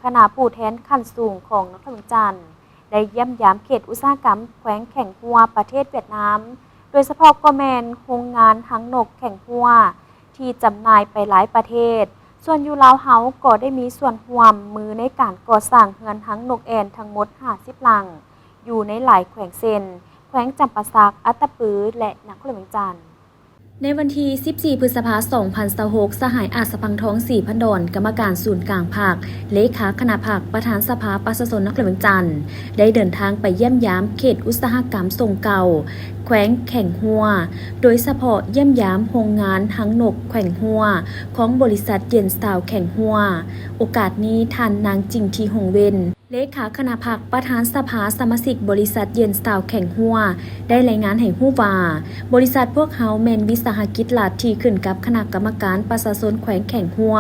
ຄະນະຜູ້ແທນຂັ້ນສູງຂອງນະຄອນຫຼວງວຽງຈັນ ໄດ້ຢ້ຽມຢາມເຂດອຸດສາຫະກຳແຂວງແຂງຫົວ ປະເທດຫວຽດນາມ, ໂດຍສະເພາະກໍແມ່ນໂຮງງານຮັງນົກແຂງຫົວ ທີ່ຈຳໜ່າຍໄປຫຼາຍປະເທດ. ສ່ວນຢູ່ລາວເຮົາກໍໄດ້ມີສ່ວນຮ່ວມມືໃນການກໍ່ສ້າງເຮືອນຮັງນົກແອ່ນທັງໝົດຫ້າສິບຫຼັງ ຢູ່ໃນຫຼາຍແຂວງເຊັ່ນ ແຂວງຈຳປາສັກ, ອັດຕະປື ແລະ ນະຄອນຫຼວງວຽງຈັນ. ໃນວັນທີສິບສີ່ ພຶດສະພາ ສອງພັນຊາວຫົກ, ສະຫາຍ ອາດສະພັງທອງ ສີພັນດອນ, ກຳມະການສູນກາງພັກ, ເລຂາຄະນະພັກ, ປະທານສະພາປະຊາຊົນນະຄອນຫຼວງວຽງຈັນ ໄດ້ເດີນທາງໄປຢ້ຽມຢາມເຂດອຸດສາຫະກຳຊົງເກົ່າ ແຂວງແຂງຫົວ, ໂດຍສະເພາະຢ້ຽມຢາມໂຮງງານຮັງນົກແຂງຫົວ ຂອງບໍລິສັດເຢັນສະຕາວແຂງຫົວ. ໂອກາດນີ້, ທ່ານນາງ ຈິງທີ ຫົງເວັນ ເລຂາຄະນະພັກ, ປະທານສະພາສະມາຊິກບໍລິສັດເຢັນສະຕາວແຂງຫົວ ໄດ້ລາຍງານໃຫ້ຮູ້ວ່າ, ບໍລິສັດພວກເຮົາແມ່ນວິສາຫະກິດລັດທີ່ຂຶ້ນກັບຄະນະກຳມະການປະຊາຊົນແຂວງແຂງຫົວ,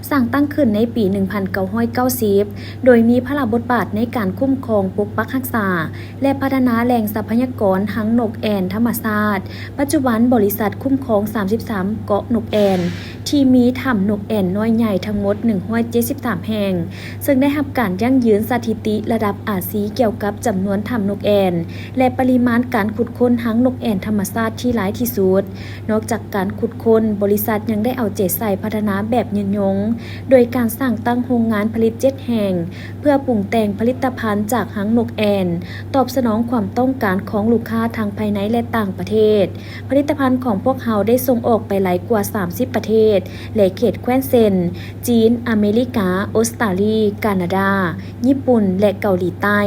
ສ້າງຕັ້ງຂຶ້ນໃນປີໜຶ່ງພັນເກົ້າຮ້ອຍເກົ້າສິບ ໂດຍມີພາລະບົດບາດໃນການຄຸ້ມຄອງ, ປົກປັກຮັກສາ ແລະ ພັດທະນາແຫຼ່ງຊັບພະຍາກອນຮັງນົກແອ່ນທຳມະຊາດ. ປັດຈຸບັນ, ບໍລິສັດຄຸ້ມຄອງສາມສິບສາມເກາະນົກແອ່ນ ທີ່ມີຖ້ຳນົກແອ່ນນ້ອຍໃຫຍ່ທັງໝົດໜຶ່ງຮ້ອຍເຈັດສິບສາມແຫ່ງ, ເຊິ່ງໄດ້ຮັບການຢັ້ງຢືນສະຖິຕິລະດັບອາຊີກ່ຽວກັບຈຳນວນຖ້ຳນົກແອ່ນ ແລະ ປະລິມານການຂຸດຄົ້ນຮັງນົກແອ່ນທຳມະຊາດທີ່ຫຼາຍທີ່ສຸດ. ນອກຈາກການຂຸດຄົ້ນ, ບໍລິສັດຍັງໄດ້ເອົາໃຈໃສ່ພັດທະນາແບບຍືນຍົງ, ໂດຍການສ້າງຕັ້ງໂຮງງານຜະລິດເຈັດແຫ່ງ ເພື່ອປຸງແຕ່ງຜະລິດຕະພັນຈາກຮັງນົກແອ່ນ, ຕອບສະໜອງຄວາມຕ້ອງການຂອງລູກຄ້າທັງພາຍໃນ ແລະ ຕ່າງປະເທດ. ຜະລິດຕະພັນຂອງພວກເຮົາໄດ້ສົ່ງອອກໄປຫຼາຍກວ່າສາມສິບປະເທດ ແລະ ເຂດແຄວ້ນເຊັ່ນ ຈີນ, ອາເມລິກາ, ອົດສະຕາລີ, ການາດາ, ຍີ່ປຸ່ນ ແລະ ເກົາຫຼີໃຕ້.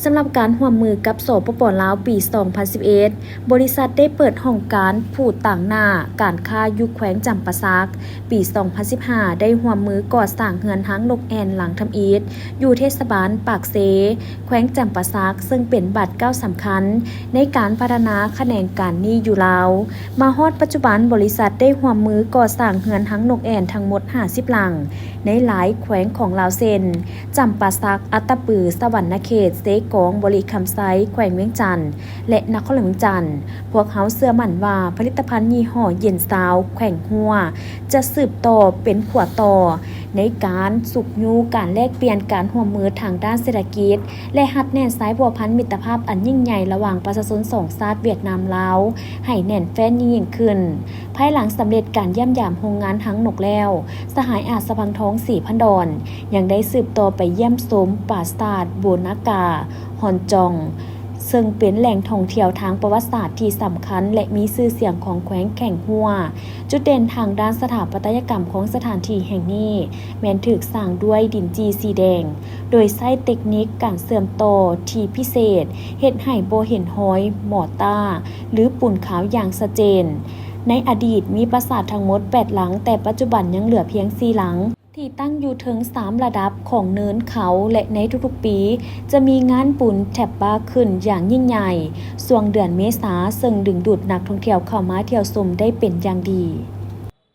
ສຳລັບການຮ່ວມມືກັບ ສປປ ລາວ, ປີສອງພັນສິບເອັດ ບໍລິສັດໄດ້ເປີດຫ້ອງການຜູ້ຕາງໜ້າການຄ້າຢູ່ແຂວງຈຳປາສັກ. ປີສອງພັນສິບຫ້າ ໄດ້ຮ່ວມມືກໍ່ສ້າງເຮືອນຮັງນົກແອ່ນຫຼັງທຳອິດ ຢູ່ເທດສະບານປາກເຊ, ແຂວງຈຳປາສັກ, ເຊິ່ງເປັນບາດກ້າວສຳຄັນໃນການພັດທະນາຂະແໜງການນີ້ຢູ່ລາວ. ມາຮອດປັດຈຸບັນ, ບໍລິສັດໄດ້ຮ່ວມມືກໍ່ສ້າງເຮືອນຮັງນົກແອ່ນທັງໝົດຫ້າສິບຫຼັງ ໃນຫຼາຍແຂວງຂອງລາວເຊັ່ນ ຈຳປາສັກ, ອັດຕະປື, ສະຫວັນນະເຂດ, ເຊກອງ, ບໍລິຄຳໄຊ, ແຂວງວຽງຈັນ ແລະ ນະຄອນຫຼວງວຽງຈັນ. ພວກເຮົາເຊື່ອໝັ້ນວ່າ ຜະລິດຕະພັນຍີ່ຫໍ້ເຢັນຊາວແຂວງຫົວ ຈະສືບຕໍ່ເປັນຂົວຕໍ່ໃນການຊຸກຍູ້ການແລກປ່ຽນການຮ່ວມມືທາງດ້ານເສດຖະກິດ ແລະ ຮັດແໜ້ນສາຍພົວພັນມິດຕະພາບອັນຍິ່ງໃຫຍ່ລະຫວ່າງປະຊາຊົນສອງຊາດຫວຽດນາມ-ລາວ ໃຫ້ແໜ້ນແຟ້ນຍິ່ງໆຂຶ້ນ. ພາຍຫຼັງສຳເລັດການຢ້ຽມຢາມໂຮງງານຮັງນົກແລ້ວ, ສະຫາຍ ອາດສະພັງທອງ ສີພັນດອນ ຍັງໄດ້ສືບຕໍ່ໄປຢ້ຽມຊົມປາສາດໂບນາກາ ຮອນຈອງ ເຊິ່ງເປັນແຫຼ່ງທ່ອງທ່ຽວທາງປະຫວັດສາດທີ່ສຳຄັນ ແລະ ມີຊື່ສຽງຂອງແຂວງແຂງຫົວ. ຈຸດເດັ່ນທາງດ້ານສະຖາປັດຕະຍະກຳຂອງສະຖານທີ່ແຫ່ງນີ້ ແມ່ນຖືກສ້າງດ້ວຍດິນຈີ່ສີແດງ, ໂດຍໃຊ້ເຕັກນິກການເຊື່ອມຕໍ່ທີ່ພິເສດ, ເຮັດໃຫ້ບໍ່ເຫັນຮອຍມໍຕາ ຫຼື ປູນຂາວຢ່າງຊັດເຈນ. ໃນອະດີດມີປາສາດທັງໝົດແປດຫຼັງ, ແຕ່ປັດຈຸບັນຍັງເຫຼືອພຽງສີ່ຫຼັງ ທີ່ຕັ້ງຢູ່ເທິງສາມລະດັບຂອງເນີນເຂົາ ແລະ ໃນທຸກໆປີຈະມີງານບຸນແທັບບາຂຶ້ນຢ່າງຍິ່ງໃຫຍ່ ຊ່ວງເດືອນເມສາ, ເຊິ່ງດຶງດູດນັກທ່ອງທ່ຽວເຂົ້າມາທ່ຽວຊົມໄດ້ເປັນຢ່າງດີ.